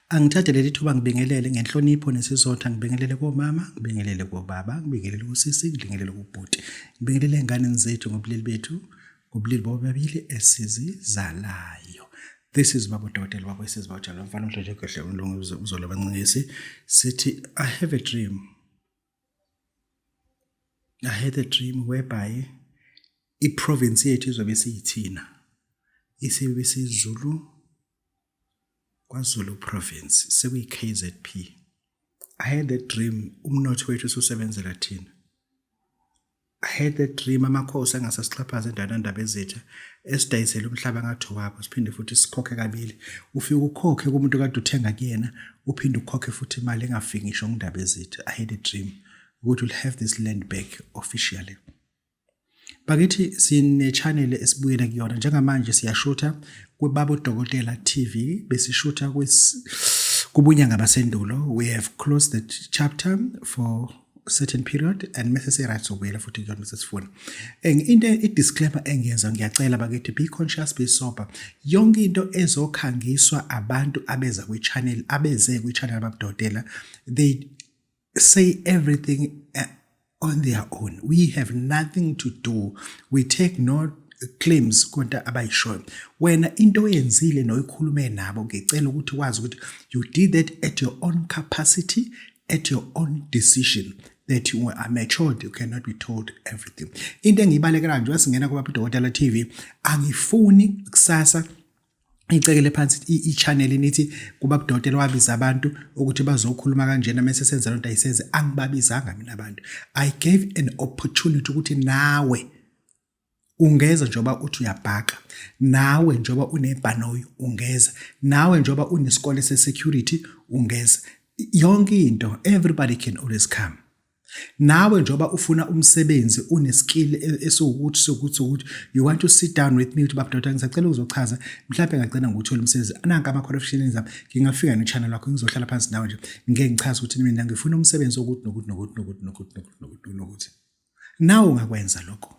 Angithathe leli thuba ngibingelele ngenhlonipho nesizotha, ngibingelele komama, ngibingelele kobaba, ngibingelele kosisi, ngibingelele kubhuti, ngibingelele enganeni zethu ngobulili bethu, ngobulili bobabili esizizalayo. This is Baba Dokotela Baba Wesizwe Bawujalo mfana umdlonje gwehle umlungu uzolo bancingisi sithi I have a dream. I had a dream whereby i-province yethu izobe siyithina isibe siZulu KwaZulu Province sekuyi-KZP. I had a dream umnotho wethu ususebenzela thina. I had a dream amakhosi angasasixhaphaza endaweni yandaba ezitha esidayisele umhlaba ngathi wabo siphinde futhi sikhokhe kabili. Ufike ukhokhe kumuntu kade uthenga kuyena uphinde ukhokhe futhi imali engafiki ngisho ngindaba ezitha. I had a dream ukuthi we'll have this land back officially. Bakithi sine-channel esibuyela kuyona njengamanje siyashutha kwibaba uDokotela TV besishutha kubunyanga basendulo we have closed the chapter for certain period and mese se-right sobuyela futhi kuyona mese sifuna and into i-disclaimer engiyenza ngiyacela bakithi be conscious be sober yonke into ezokhangiswa abantu abeza kwi-channel abeze kwi-channel ababudokotela they say everything on their own. We have nothing to do. We take no claims konta abayishoyo. Wena into oyenzile noyikhulume nabo ngicela ukuthi wazi ukuthi you did that at your own capacity, at your own decision that you are matured you cannot be told everything. Into engiyibalekela nje wasingena kuba Dokotela TV angifuni kusasa icekele phansi i-channel nithi kuba kudokotela wabiza abantu ukuthi bazokhuluma kanjena mese senza lonto ayisenze angibabizanga mina abantu i gave an opportunity ukuthi nawe ungeza njengoba uthi uyabhaka nawe njengoba unebhanoyi ungeza nawe njengoba unesikole se-security ungeza yonke into everybody can always come Nawe njengoba ufuna umsebenzi une-skill e, esiwukuthi sokuthi ukuthi you want to sit down with me ukuthi baba doctor ngisacela uzochaza mhlawumbe ngagcina ngokuthola umsebenzi nanka ama-qualifications ami ngingafika ne-channel wakho ngizohlala phansi nawe nje ngeke ngichaze ukuthi mina ngifuna umsebenzi wokuthi nokuthi nokuthi nokuthi nokuthi nokuthi nokuthi nokuthi nawe ungakwenza lokho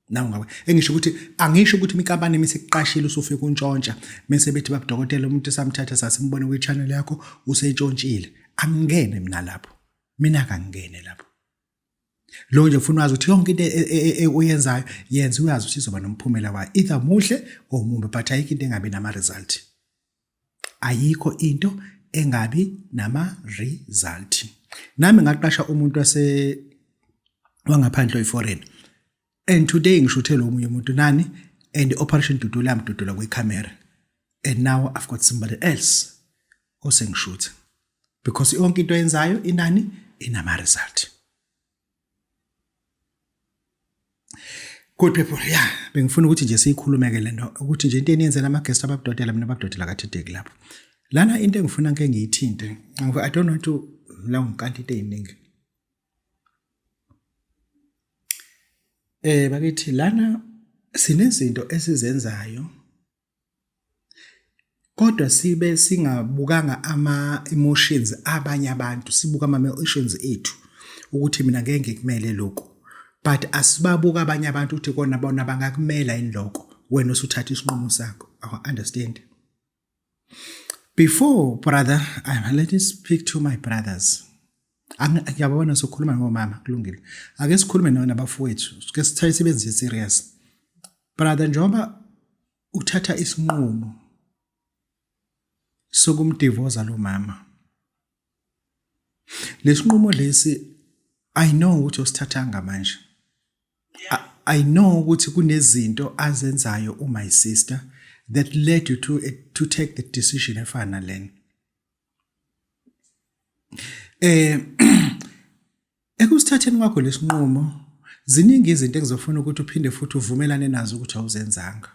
Nawu ngawe engisho ukuthi angisho ukuthi inkampani imisekuqashile usufika untshontsha mese bethi babudokotela umuntu esamthatha sasimbone kwi channel yakho usetshontshile angingene mina lapho mina akangene lapho lo nje ufuna wazi ukuthi yonke into e, e, e, oyenzayo yenza uyazi ukuthi izoba nomphumela wayo either muhle or mumbi but ayikho into engabi nama result ayikho into engabi nama result nami ngaqasha umuntu wase wangaphandle oyiforeign and today ngishuthe lo munye umuntu nani and operation dudula yamdudula kwi-camera and now I've got somebody else osengishuthe because yonke into oyenzayo inani inama result Good people, yeah, bengifuna ukuthi nje siyikhulume ke lento ukuthi nje into eniyenzela ama guest ababudodela mina ababudodela kathideki lapho. Lana into engifuna ngeke ngiyithinte. I don't want to la ngikanti into eziningi. Eh bakithi lana sinezinto esizenzayo Kodwa sibe singabukanga ama-emotions abanye abantu, sibuka ama-emotions ethu ukuthi mina ngeke ngikumele lokhu. But asibabuka abanye abantu ukuthi kona bona bangakumela yini lokho wena usuthatha isinqumo sakho. I understand. Before brother, let me speak to my brothers. Ngiyabona sokhuluma ngomama kulungile. Ake sikhulume nabafowethu, ke sithathe sibenzise serious. Brother njengoba uthatha isinqumo sokumdivoza lo mama lesinqumo lesi i know ukuthi osithathanga manje I know ukuthi kunezinto azenzayo u-my sister that led you to take the decision efana nalena eh Ekusithatheni kwakho lesinqumo, ziningi izinto engizofuna ukuthi uphinde futhi uvumelane nazo ukuthi awuzenzanga.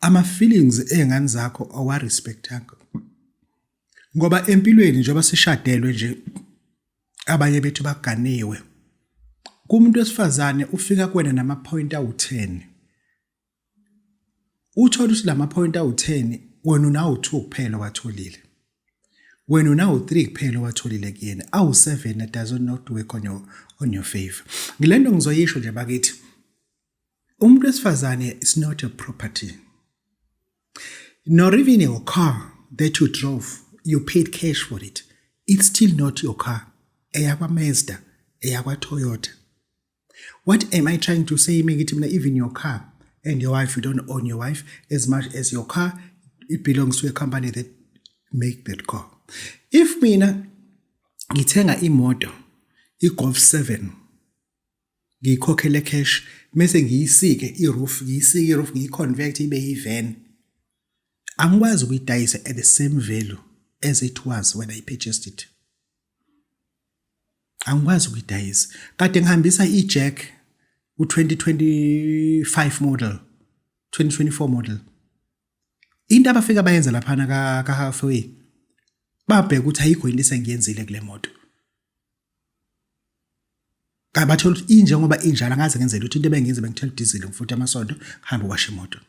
Ama feelings ezingane zakho awarespectanga. Ngoba empilweni njengoba sishadelwe nje abanye bethu baganiwe. Kumuntu wesifazane ufika kuwena nama point awu-10. Uthole ukuthi lama point awu-10 wena unawu-2 kuphela owatholile. Wena unawu-3 kuphela owatholile kuyena, awu-7 that does not work on your favor. Ngilento ngizoyisho nje bakithi. Umuntu wesifazane is not a property. Not even your car that you drove, you paid cash for it, it's still not your car. Eyakwa-Mazda, eyakwa-Toyota. What am I trying to say? Mengithi mina, even your car and your wife, you don't own your wife as much as your car. It belongs to a company that make that car. If mina ngithenga imoto, i-Golf 7, ngiyikhokhele cash, mase ngiyisike i-roof, ngiyisike i-roof, ngiyi-convert ibe yi-van, angikwazi ukuyidayisa at the same value as it was when I purchased it. Angikwazi ukuyidayisa. Kade ngihambisa i-jack ku-2025 model, 2024 model. Into abafika bayenza laphana ka-halfway, babheka ukuthi ayikho into esengiyenzile kule moto. Bathola ukuthi injengoba injalo, angaze ngenzela ukuthi into ebengiyenza, bengithela udizili, ngifuthe amasondo, ngihambe uwashe imoto.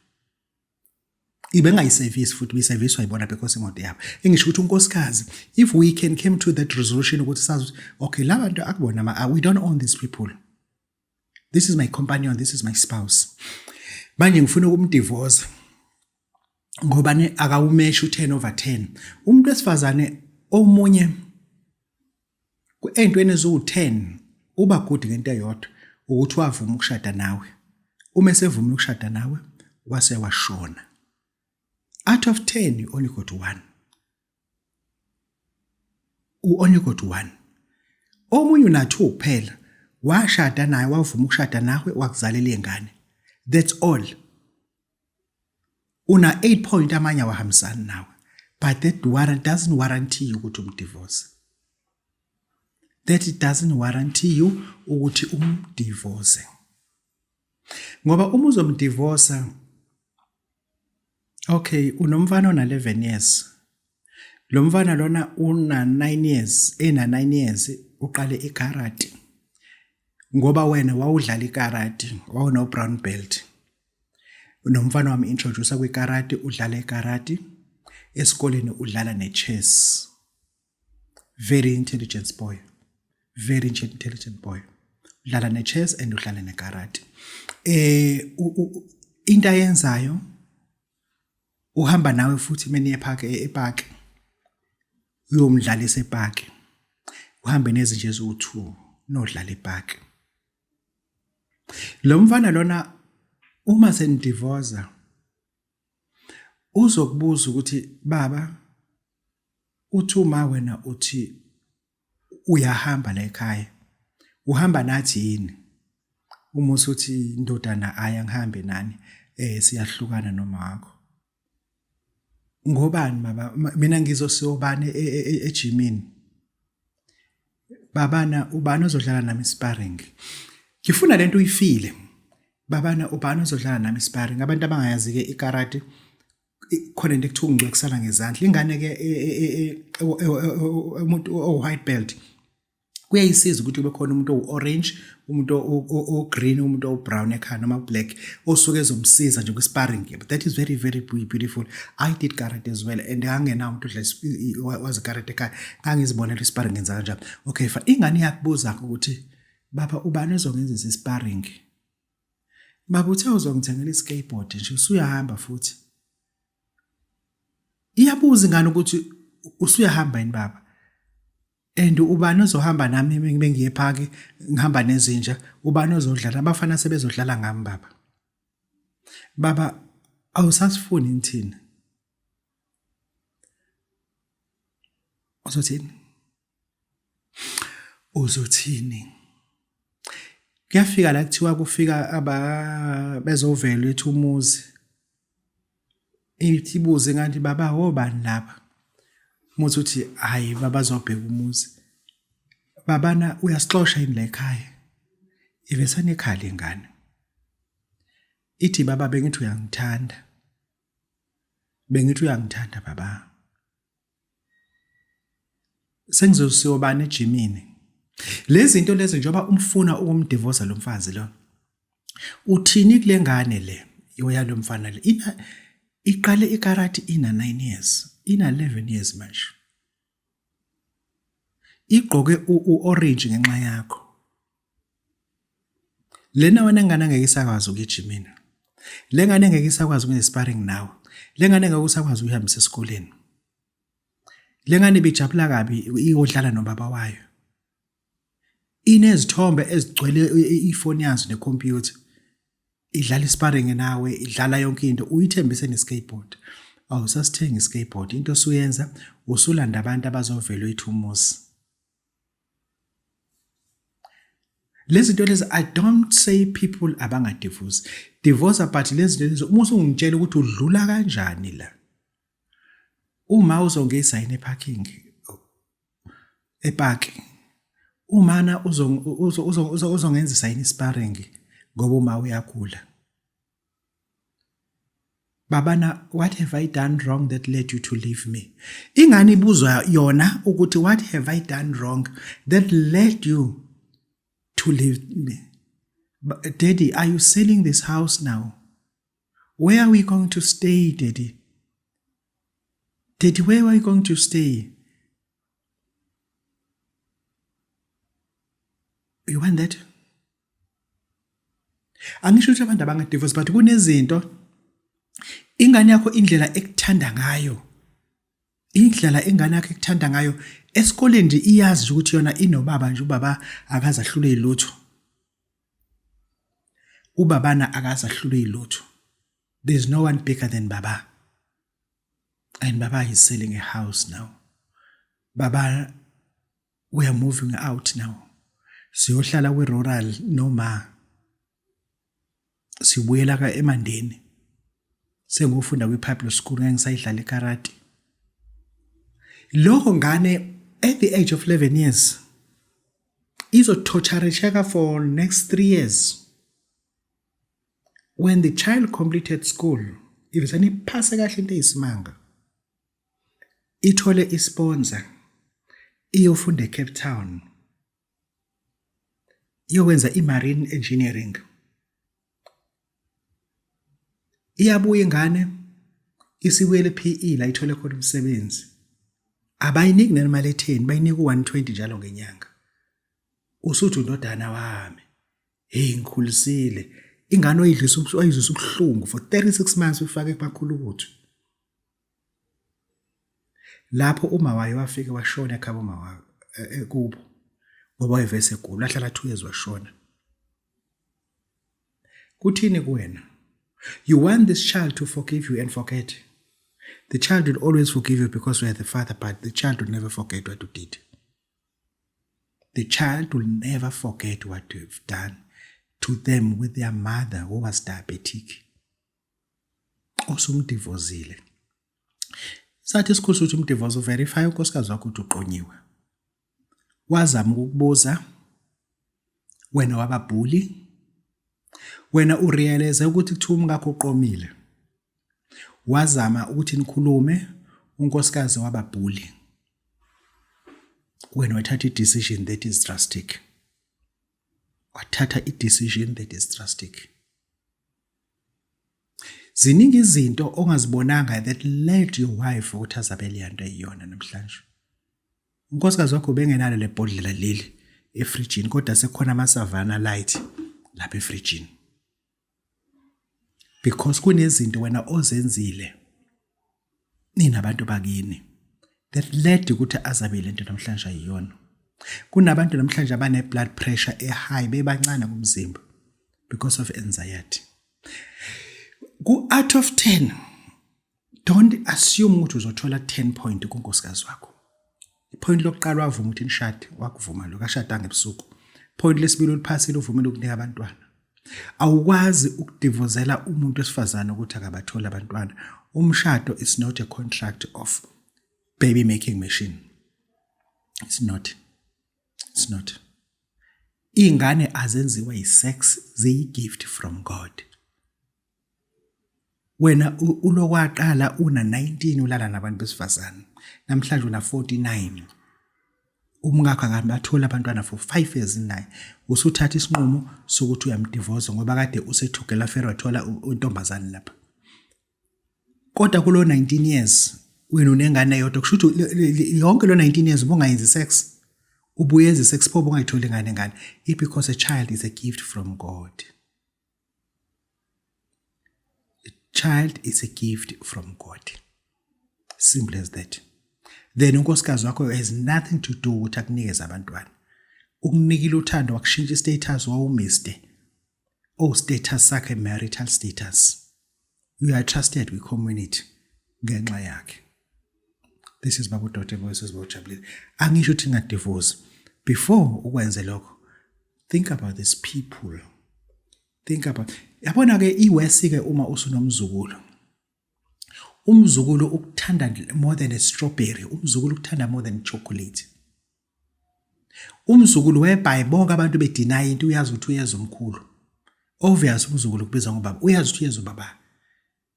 Ibe ngayisevisi futhi biseviswa yibona because imoto yabo. Engisho ukuthi unkosikazi, if we can came to that resolution ukuthi sazi ukuthi okay, la bantu akubona ma, we don't own these people, this is my companion, this is my spouse. Manje ngifuna ukumdivorce ngoba ne akawumeshi u10 over 10. Umuntu wesifazane omunye entweni eziwu-10 uba good ngento eyodwa, ukuthi wavuma ukushada nawe. Uma esevumile ukushada nawe wase washona, out of 10 you only got one, you only got one. Omunye una 2 kuphela, washada naye, wavuma ukushada nawe, wakuzalela ingane, that's all. Una 8 point, amanye awahambisani nawe, but that warrant doesn't warranty you ukuthi umdivorce. That doesn't warranty you ukuthi umdivorce, ngoba uma uzomdivorce, okay, unomfana ona 11 years. Lo mfana lona una 9 years, ena 9 years uqale ikarate ngoba wena wawudlala ikarate, wawuno brown belt. Nomfana wami introduce kwikarate, udlala ikarate esikoleni, udlala ne-chess. Very intelligent boy, very intelligent boy, udlala ne-chess and udlala nekarate. Into ayenzayo, uhamba nawe futhi meniye epark, epark uyomdlalisa epark, uhambe nezinje eziwu2 nodlala epark. Lo mfana lona, uma senidivorce, uzokubuza ukuthi, "Baba, uthi uma wena uthi uyahamba la ekhaya, uhamba nathi yini?" Uma usuthi, "Indodana, aya ngihambe nani, siyahlukana noma wakho." "Ngobani baba? Mina ngizosiyobani ejimini babana? Ubani ozodlala nami sparring? Ngifuna lento uyifile babana, ubani ozodlala nami sparring?" Abantu abangayazi ke ikarate, khona into ekuthiwa ungcwekisana ngezandla. Ingane ke, umuntu o white belt, kuyayisiza ukuthi kube khona umuntu owu-orange, umuntu o-green, umuntu o-brown ekhaya noma black osuke ezomsiza nje kwi-sparring. But that is very very beautiful. I did karate as well and angenawo umuntu odla wazi karate ekhaya, ngangizibonela i-sparring ngenza kanjani. Okay, fa ingane iyakubuza ukuthi, "Baba, ubani ozongenzisa i-sparring? Baba, uthe uzongithengela i-skateboard nje, usuyahamba futhi." Iyabuza ingane ukuthi, "Usuyahamba yini baba? And ubani ozohamba nami bengiye epark, ngihamba nezinja? Ubani ozodlala? Abafana sebezodlala ngami baba. Baba, awusasifuni thina?" Uzothini? Uzothini? Kuyafika la kuthiwa kufika aba bezovela ethi umuzi. Ithi ibuze ngathi, "Baba, obani laba?" Umuthi uthi, "Hayi, babazobheka umuzi." "Babana, uyasixosha yini la ekhaya?" Ivesane ikhala ingane. Ithi, "Baba, bengithi uyangithanda. Bengithi uyangithanda baba. Sengizosiyobani ejimini?" Lezi zinto lezi, njengoba umfuna ukumdivorce lo mfazi lo, uthini kule ngane le yoyalo mfana le? Ina iqale ikarate ina 9 years, ina 11 years manje. Igqoke u-orange ngenxa yakho. Lena wena ngane angeke isakwazi ukugijimina. Le ngane ngeke isakwazi ukwenza sparring nawe. Le ngane ngeke usakwazi uyihambisa esikoleni. Le ngane ibijabula kabi iyodlala nobaba wayo. Inezithombe ezigcwele ifoni yazo nekhompyutha. Idlala isparring nawe, idlala yonke into, uyithembise ne-skateboard. Awusasithengi i-skateboard. Into osuyenza usulanda abantu abazovela uyithi umuzi. Lezi zinto lezi I don't say people abangadivorce. Divorce but lezi zinto lezi uma usungitshela ukuthi udlula kanjani la. Uma uzongisa yini eparking epaki. Umana uzongenzisa yini sparring ngoba uma uyagula. Babana what have I done wrong that led you to leave me? Ingane ibuzwa yona ukuthi what have I done wrong that led you to leave me? Daddy, are you selling this house now? Where are we going to stay, Daddy? Daddy, where are we going to stay? You want that? Angisho ukuthi abantu abangadivorce but kunezinto ingane yakho indlela ekuthanda ngayo indlela ingane yakho ekuthanda ngayo esikoleni nje iyazi nje ukuthi yona inobaba nje ubaba akaze ahlule ilutho ubabana akaze ahlule ilutho there's no one bigger than baba and baba is selling a house now baba we are moving out now siyohlala kwi-rural noma sibuyela ka emandeni sengofunda kwi-public school ngeke ngisayidlala ikarate lokho ngane at the age of 11 years izotorturecheka for next 3 years when the child completed school ivesane iphase kahle into eyisimanga Ithole isponsa iyofunda eCape Town iyokwenza i-marine engineering. Iyabuya ingane isibuyele e-PE la ithole khona umsebenzi. Abayiniki nemali etheni bayinika u-120 njalo ngenyanga. Usuthi undodana wami hey ngikhulisile ingane oyidlisa oyizwisa ubuhlungu for 36 months uyifake kumakhulukuthu. Lapho uma wayo wafike washona ekhabo uma wayo e, e, kubo ngoba wayevese egula wahlala 2 years washona. Kuthini kuwena? You want this child to forgive you and forget. The child will always forgive you because you are the father, but the child will never forget what you did. The child will never forget what you've done to them with their mother who was diabetic. Osumdivozile. Sathi isikhulu ukuthi umdivoze uverify unkosikazi wakho ukuthi uqonyiwe. Wazama ukukubuza wena wababhuli wena urealize ukuthi kuthiwa umkakho uqomile. Wazama ukuthi nikhulume unkosikazi wababhuli. Wena wathatha i-decision that is drastic. Wathatha i-decision that is drastic. Ziningi izinto ongazibonanga that led your wife ukuthi azabe leya nto eyiyona namhlanje. Unkosikazi wakho ubengenalo le bhodlela leli efrijini kodwa sekukhona ama-Savanna Light lapha efrijini. Because kunezinto wena ozenzile ninabantu bakini that led ukuthi azabe lento namhlanje ayiyona. Kunabantu namhlanje abane blood pressure e-high bebancane kumzimba because of anxiety. Ku out of 10 don't assume ukuthi uzothola 10 point kunkosikazi wakho. Ipoint lokuqala wavuma ukuthi nishade, wakuvuma lokho ashadanga ebusuku. Point lesibili uliphasile uvumile ukunika abantwana. Awukwazi ukudivozela umuntu wesifazane ukuthi akabatholi abantwana. Umshado is not a contract of baby making machine. It's not. It's not. Iy'ngane azenziwa yi-sex, ziyi-gift from God. Wena ulokwaqala una 19 ulala nabantu besifazane. Namhlanje una 49. Umkakho akabatholi abantwana for 5 years naye. Usuthatha isinqumo sokuthi uyamdivorce ngoba kade usethugela fere wathola intombazane lapha. Kodwa kulo 19 years wena unengane eyodwa kusho ukuthi yonke lo 19 years ubungayenzi sex. Ubuyenza sex pho ubungayitholi ingane ngane. It because a child is a gift from God. Child is a gift from God. Simple as that. Then unkosikazi wakho has nothing to do ukuthi akunikeze abantwana. Ukunikile uthando wakushintsha status wawuMr. Oh status sakhe marital status. You are trusted with community ngenxa yakhe. This is Babu Dote Voices Bojabulile. Angisho ukuthi ngadivorce. Before ukwenze lokho, think about these people. Think about yabona ke iwesi ke uma usunomzukulu. Umzukulu ukuthanda more than a strawberry, umzukulu ukuthanda more than chocolate. Umzukulu whereby bonke abantu bedeny into uyazi ukuthi uyeza umkhulu. Obvious umzukulu kubiza ngobaba, uyazi ukuthi uyeza ubaba.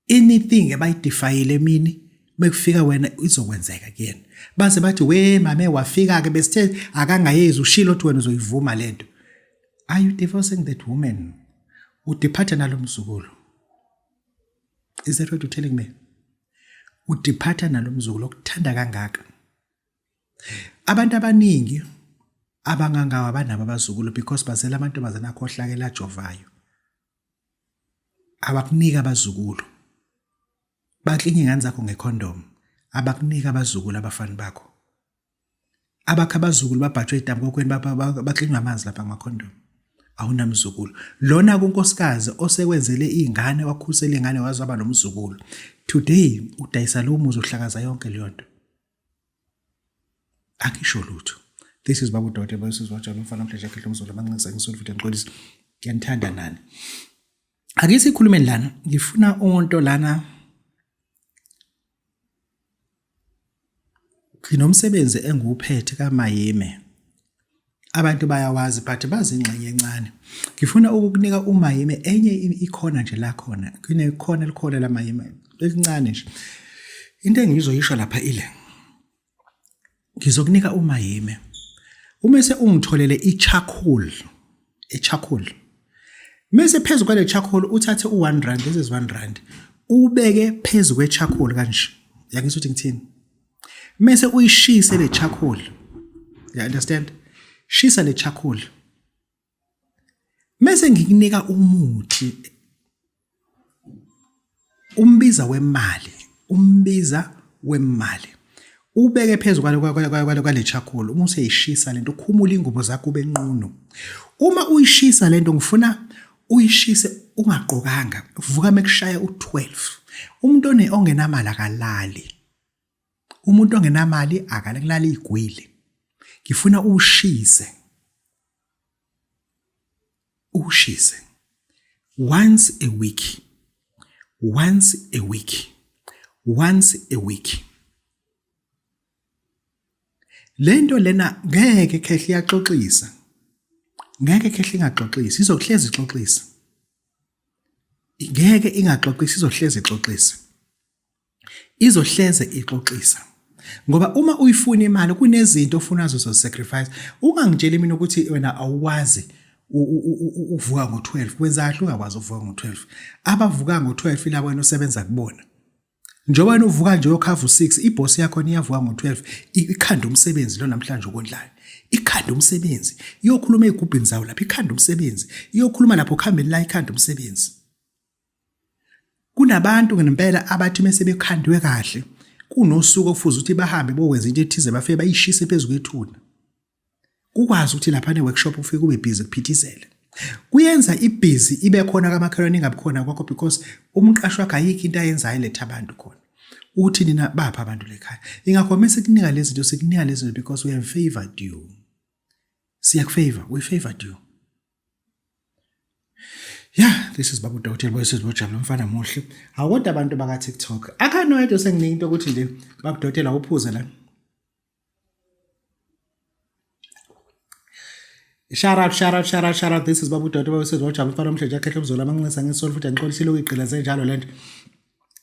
Anything abayidefayile emini mekufika wena izokwenzeka kuyena. Baze bathi we mame wafika ke besithe akangayezi ushilo ukuthi wena uzoyivuma lento. Are you divorcing that woman? Udephatha nalomzukulu. Is that what you're telling me? Udephatha nalomzukulu okuthanda kangaka. Abantu abaningi abangangawo abanabo abazukulu because bazela amantombazane akhohlakele ajovayo. Abakuniki abazukulu. Baklinye ingane zakho ngecondom. Abakuniki abazukulu abafani bakho. Abakho abazukulu babhajwe idamu kokweni baklinywa amanzi lapha ngamakhondom. Awunamzukulu. Lona kunkosikazi osekwenzele ingane wakhusela ingane waze waba nomzukulu. Today udayisa lo muzi uhlakaza yonke leyo nto. Angisho lutho. This is Babu Dote Voices wajabula umfana omhle nje khehla umzulu abancisa ngisulu futhi ngixolisa. Ngiyanithanda nani. Ake sikhulumeni lana. Ngifuna umuntu lana nginomsebenzi engiwuphethe kaMayime. Abantu bayawazi but bazi ingxenye encane. Ngifuna ukukunika uMayime enye ikhona nje la khona. Kunekhona elikhona laMayime elincane nje. Into engizoyisho lapha ile. Ngizokunika uMayime. Umese ungitholele i-charcoal, i-charcoal. Mese phezu kwale charcoal uthathe u-1 rand, this is 1 rand. Ubeke phezu kwe-charcoal kanje. Yakizwa ukuthi ngithini? Mese uyishise le charcoal. You understand? Shisa le charcoal. Mese ngikunika umuthi umbiza wemali, umbiza wemali. Ubeke phezu kwale kwale kwale charcoal uma useyishisa lento ukhumula ingubo zakho ube nqunu. Uma uyishisa lento ngifuna uyishise ungagqokanga vuka mekushaya u12. Umuntu ongenamali akalali. Umuntu ongenamali akalali igwili. Ngifuna ushise. Ushise. Once a week. Once a week. Once a week. Lento lena ngeke khehla iyaxoxisa. Ngeke khehla ingaxoxisi, izohlezi ixoxisa. Ngeke ingaxoxisi, izohlezi ixoxisa. Izohleze ixoxisa. Ngoba uma uyifuna imali kunezinto ofuna uzo sacrifice. Ungangitsheli mina ukuthi wena awukwazi uvuka ngo-12 kwenza kahle ungakwazi ukuvuka ngo-12 abavuka ngo-12 ilabo wena osebenza kubona njengoba wena uvuka nje uyokhava u-6 ibhosi yakho iyavuka ngo-12 ikhanda umsebenzi lo namhlanje okondlayo ikhanda umsebenzi iyokhuluma ey'gubhini zawo lapho ikhanda umsebenzi iyokhuluma lapho kuhambeni la ikhanda umsebenzi Kunabantu ngempela abathi mese bekhandiwe kahle kunosuku okufuze ukuthi bahambe bokwenza into ethize bafike bayishise phezu kwethuna. Kukwazi ukuthi lapha ne-workshop kufike kube busy kuphithizele. Kuyenza ibhizi ibe khona kamakhelwane ingabi khona kwakho because umqashi wakho ayikho into ayenzayo eletha abantu khona. Uthi nina bapha abantu lekhaya. Ingakho mese kunika lezi zinto sikunika lezi zinto because we have favored you. Siyakufavor, we favored you. Yeah, this is Babu Dokotela Boy Sizwe Jabula mfana muhle. Hawu kodwa abantu baka TikTok. Akanoyedwa senginika into ukuthi nje Babu Dokotela uphuze la. Shout out, shout out, shout out, shout out. This is Babu Dokotela Boy Sizwe Jabula mfana omuhle nje akhehle umzolo amanxesa ngisolo futhi angixolisile ukuyigqilaze njalo lento.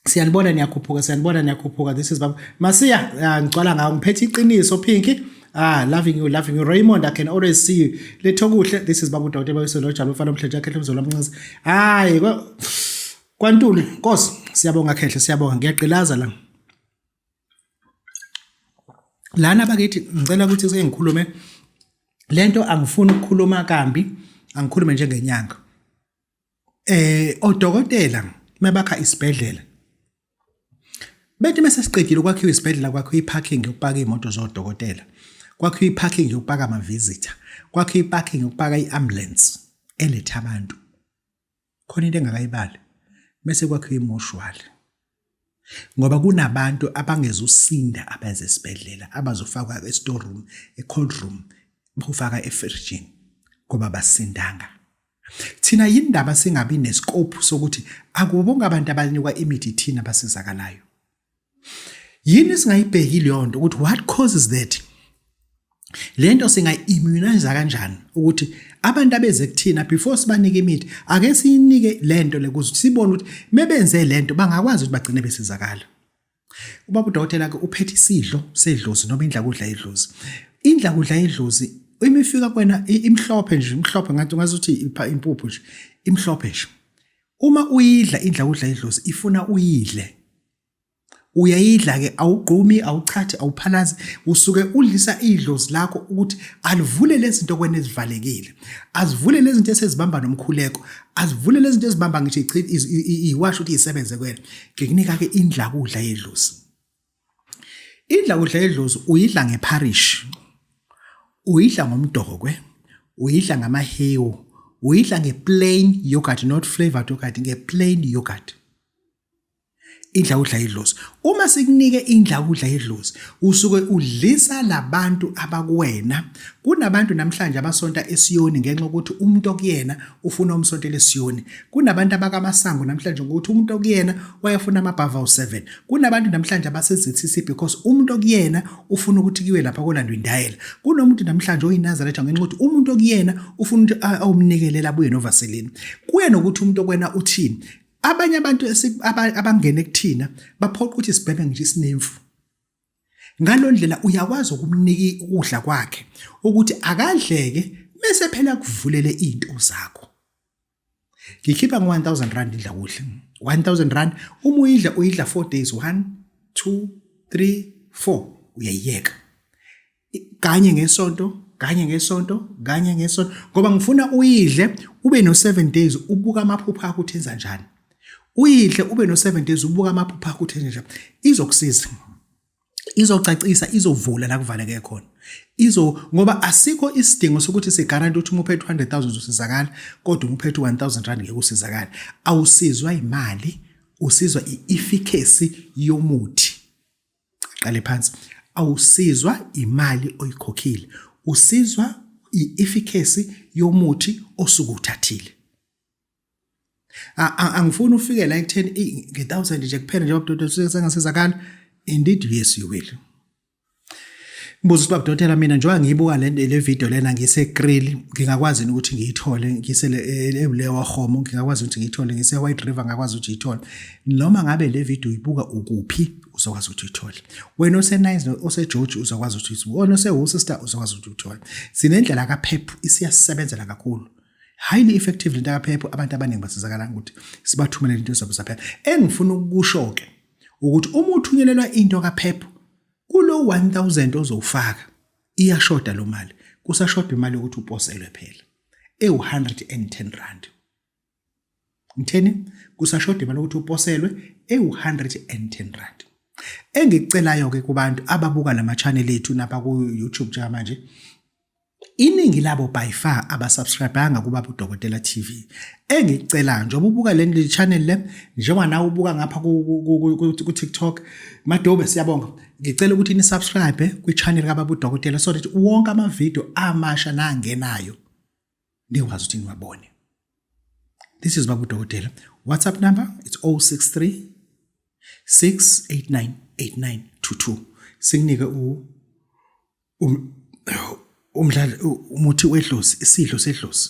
Siyanibona niyakhuphuka, siyanibona niyakhuphuka. This is Babu Masiya, ah, ngicwala ngawo ngiphethe iqiniso Pinky. Ah, loving you, loving you. Raymond, I can always see you. Lethokuhle, this is Babu Dokotela Boy Sizwe Jabula mfana omuhle nje akhehle umzolo amanxesa. Hayi, kwaNtuli, Nkosi, siyabonga khehle, siyabonga. Ngiyagqilaza la. Lana bakithi ngicela ukuthi sike ngikhulume lento angifuni ukukhuluma kambi, angikhulume njengenyanga. Eh odokotela Mabakha isibhedlela bethi mase siqedile ukwakhiwa isibhedlela, kwakhiwa i-parking yokupaka iy'moto zodokotela, kwakhiwa i-parking yokupaka ama-visitor, kwakhiwa i-parking yokupaka i-ambulance eletha abantu. Khona into engakayibali, mese kwakhiwa imoshwali ngoba kunabantu abangezusinda abeze esibhedlela abazofakwa e-storeroom, e-cold room, bofaka efrijini ngoba basindanga. Thina yindaba singabi nescope sokuthi akubo bonke abantu abanikwa imithi thina abasizakalayo? Yini singayibheki leyo nto ukuthi what causes that? Lento singayi-immunize kanjani ukuthi abantu abeze kuthina before sibanike imithi, ake siyinike lento le kuze sibone ukuthi mebenze lento bangakwazi ukuthi bagcine besizakala. Ubaba udokotela ke uphethe isidlo sedlozi noma indlakudla yedlozi. Indlakudla yedlozi imifika kwena imhlophe nje, imhlophe ngathi ungazuthi impuphu nje, imhlophe nje. Uma uyidla indlakudla yedlozi ifuna uyidle. Uyayidla ke, awugqumi, awuchathi, awuphalazi, usuke udlisa idlozi lakho ukuthi alivule lezi zinto kwena ezivalekile, azivule lezi zinto esezibamba nomkhuleko, azivule lezi zinto ezibamba ngisho iwasho ukuthi isebenze kwena. Ngikunika ke indlakudla yedlozi. Indlakudla yedlozi uyidla ngepharishi, uyidla ngomdokwe, uyidla ngamahewu, uyidla nge-plain yogurt, not flavored yogurt, nge-plain yogurt. Indlakudla yedlozi. Uma sikunike indlakudla yedlozi, usuke udlisa labantu abakuwena. Kunabantu namhlanje abasonta eSiyoni ngenxa yokuthi umuntu okuyena ufuna umsontela eSiyoni. Kunabantu abakamasango namhlanje ngokuthi umuntu okuyena wayefuna amabhava awu-7. Kunabantu namhlanje abase-ZCC because umuntu okuyena ufuna ukuthi kuyiwe lapha kolandwa indayela. Kunomuntu namhlanje oyiNazaretha ngenxa yokuthi umuntu okuyena ufuna ukuthi awumnikelela abuye novaselini. Kuye nokuthi umuntu okwena uthini. Abanye abantu abangene kuthina baphoqa ukuthi sibheme ngisho isinemfu. Ngalo ndlela uyakwazi ukumnika ukudla kwakhe ukuthi akadleke bese phela kuvulele izinto zakho. Ngikhipha ngo-1000 rand idla kuhle. 1000 rand uma uyidla, uyidla 4 days, 1 2 3 4, uyayiyeka. Kanye ngesonto, kanye ngesonto, kanye ngesonto, ngoba ngifuna uyidle ube no 7 days ubuka amaphupho akho ukuthi enza njani. Uyidle ube no 7 days ubuka amaphupho akho ukuthi enza njani. Izokusiza. Izocacisa, izovula la kuvaleke khona. Izo ngoba asikho isidingo sokuthi sigaranti ukuthi uma uphethe 100,000 uzosizakala, kodwa uma uphethe 1000 rand ngeke usizakale. Awusizwa imali, usizwa i-efficacy yomuthi. Qale phansi. Awusizwa imali oyikhokhile, usizwa i-efficacy yomuthi osuke uthathile. Angifuni ufike la ekutheni nge-1000 nje kuphela njengoba udokotela sengasizakala. Indeed, yes, you will. Ngibuza ukuthi, babudokotela, mina njengoba ngiyibuka le video lena ngise-Kriel, ngingakwazi yini ukuthi ngiyithole ngisele eBulewa Homo, ngingakwazi ukuthi ngiyithole ngise-White River, ngingakwazi ukuthi ngiyithole? Noma ngabe le video uyibuka ukuphi, uzokwazi ukuthi uyithole. Wena ose-Nice, ose-George, uzokwazi ukuthi uyithole. Wena ose-Worcester uzokwazi ukuthi uyithole. Sinendlela kaPep, isiyasebenzela kakhulu, highly effective lento kaPep. Abantu abaningi basizakala ukuthi sibathumelele into zabo zaphela. Engifuna ukukusho-ke ukuthi uma uthunyelelwa into kaPep, kulo 1000 ozowufaka iyashoda lo mali, kusashoda imali yokuthi uposelwe phela ewu-110 rand. Ngitheni? Kusashoda imali yokuthi uposelwe ewu-110 rand. Engikucelayo-ke kubantu ababuka lama channel ethu napha ku-YouTube njengamanje, iningi labo by far abasubscribanga kuBaba uDokotela TV. Engikucelayo, njengoba ubuka le channel le, njengoba nawe ubuka ngapha ku-TikTok, Madobe, siyabonga, ngicela ukuthi ni-subscribe kwi-channel kaBaba uDokotela so that wonke amavidiyo amasha nangenayo nikwazi ukuthi niwabone. This is Baba uDokotela. WhatsApp number, it's 063 689 8922. Sikunike umdlalo, umuthi wedlozi, isidlo sedlozi,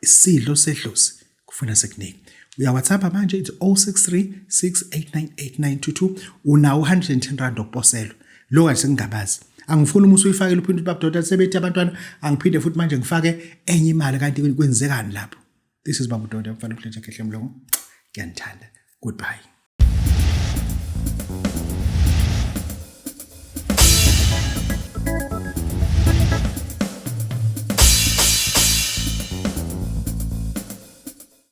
isidlo sedlozi kufuna sekunike. Uya WhatsApp manje, it's 063 689 8922. Unawo 110 rand okuposelwa lo kahle, sengingabazi. Angifuni uma usuyifakile uphinde uthi, "Babudokotela, sebethi abantwana angiphinde futhi manje ngifake enye imali." Kanti kwenzekani lapho? This is Babu Dokotela, mfana uHlethe Khehle Mlongo. Ngiyanithanda, goodbye.